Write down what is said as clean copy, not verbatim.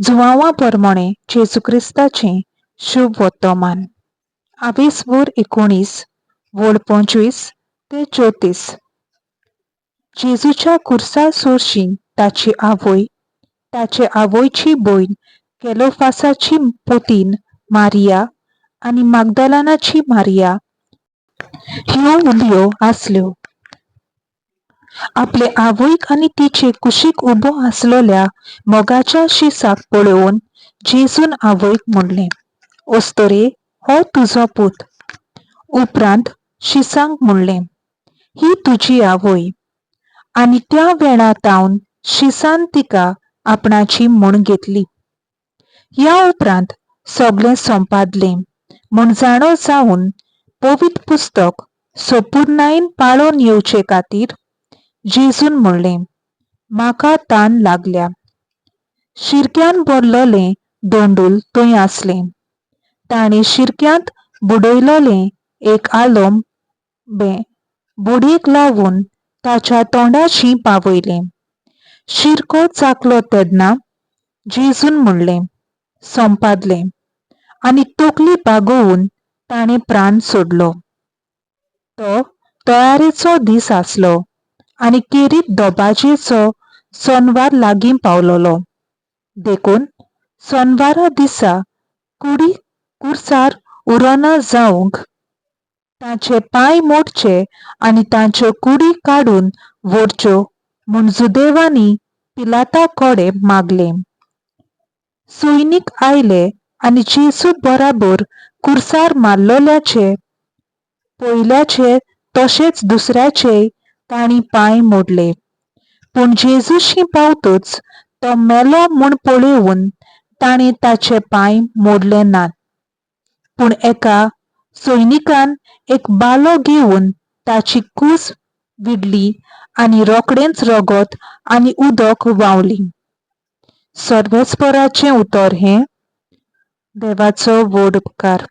जुवांवा परमोणें जेजू क्रिस्ताचें शुभ वर्तमान. आवेसभर 19 वळ 25 ते 34. जेजूच्या खुर्सा सोरशीं ताची आवय, ताचे आवयची भयण केलोफासाची पोतीन मारिया आनी मागदालानाची मारिया ह्यो उबयो आसल्यो. आपले आवयक आनी तिचे कुशीक उबो आसलोल्या मोगाच्या शिसाक पळोवन जेजून आवयक म्हणलें, अस्तरे हो तुजो पूत. उपरांत शिसांक म्हणलें, ही तुजी आवय. आनी त्या वेळा तावन शिसान तिका आपणाची म्हूण घेतली. ह्या उपरांत सगळें संपादलें म्हूण जाणो जावन पवित्र पुस्तक सोपुर्णायेन पाळोन येवचे खातीर जेजून म्हणलें, म्हाका तान लागल्या. शिरक्यान भरलोलें दोंडूल थंय आसलें. ताणें शिरक्यांत बुडयलोलें एक आलम बोडयेक लावन ताच्या तोंडाशी पावयलें. शिरको चाकलो तेन्ना जेजून म्हणलें, संपादलें, आनी तकली बागोवन ताणें प्राण सोडलो. तो तयारेचो दीस आसलो आनी केरीत दोबाजेचो सोनवार लागीं पावलोलो. देखून सोनवारा दिसा कुडी कुर्सार उरना जावंक तांचे पांय मोडचे आनी तांच्यो कुडी काडून व्हरच्यो म्हूण जुदेवांनी पिलाता कडेन मागलें. सैनीक आयले आनी जेजू बराबर कुर्सार मारलोल्याचे पयल्याचे तशेंच दुसऱ्याचेय तांणी पांय मोडले. पूण जेजूशी पावतच तो मेलो म्हूण पळोवन ताणें ताचे पांय मोडले नात. पूण एका सैनिकान एक बालो घेवन ताची कूस विडली आनी रोखडेंच रगत आनी उदक व्हांवली. सर्वेस्पराचें उतर हें. देवाचो व्हड उपकार.